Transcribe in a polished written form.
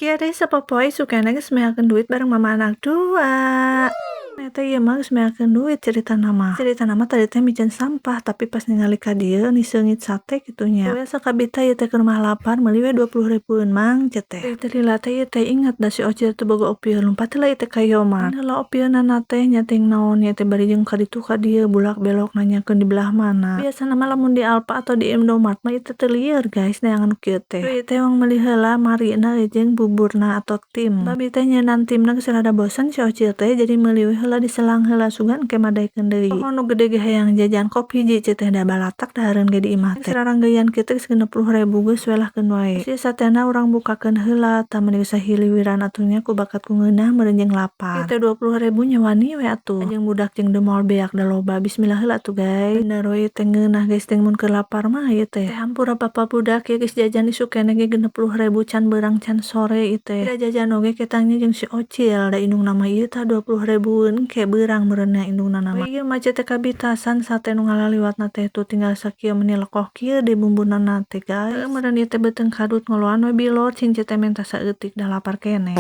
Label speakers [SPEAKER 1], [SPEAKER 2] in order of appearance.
[SPEAKER 1] Kieu deui sapopoe isukna geus meakeun duit bareng mama anak dua. Eta ieu mah geus meakeun duit caritana mah. Caritana mah tadi teh miceun sampah, tapi pas ningali ka dieu ni seungit sate kitu nya. We sakabita ieu teh keur mah lapar, meuli we 20 ribueun, Mang, cek teh. Teu lila teh ieu teh inget da si Ocil teu boga opieun, lumpat heula ieu teh ka Yomart. Heula opieunana teh nya teuing naon ieu teh bari jeung ka ditu ka dieu bulak belok nanyakeun di belah mana. Biasana mah lamun di Alfa atau di Indomart mah ieu teh teu lieur, guys, neangan nu kieu teh. Ieu teh urang meuli heula marina jeung buburna atau tim. Babi teh nyeunaan timna geus rada bosen si Ocil teh, jadi meuli we heula diselang heula, sugan engke madaekeun deui. Pokona nu gede ge hayang jajan kop hiji cek teh, da balatak dahareun ge di imah teh. Raranggeyan kieu teh geus 60 ribu, geus we lah keun wae. Ieu satena urang bukakeun heula tah, meni geus sahiliwiran atuh nya ku bakat ku ngeunah meureun jeung lapar. Ieu teh 20 ribu nya wani we atuh. Jeung budak jeung moal beak da loba. Bismillah heula atuh, guys. Bener we ieu teh ngeunah, guys, teh mun keur lapar mah ieu teh. Teh hampura bapa budak ieu geus jajan isuk keneh ge 60 ribu, can beurang can sore ieu teh. Da jajan oge ketangnya jeung si Ocil, da indungna mah ieu tah 20 ribueun engke beurang meureun nya indungna mah. Ieu mah teh kabitasan sate nu ngalaliwatna teh tuh tinggal sakieu meni lekoh kieu deui bumbuna teh, guys. Heueuh meureun ieu teh beuteung kadut, ngoloan we bilor cing teh menta saeutik da lapar keneh.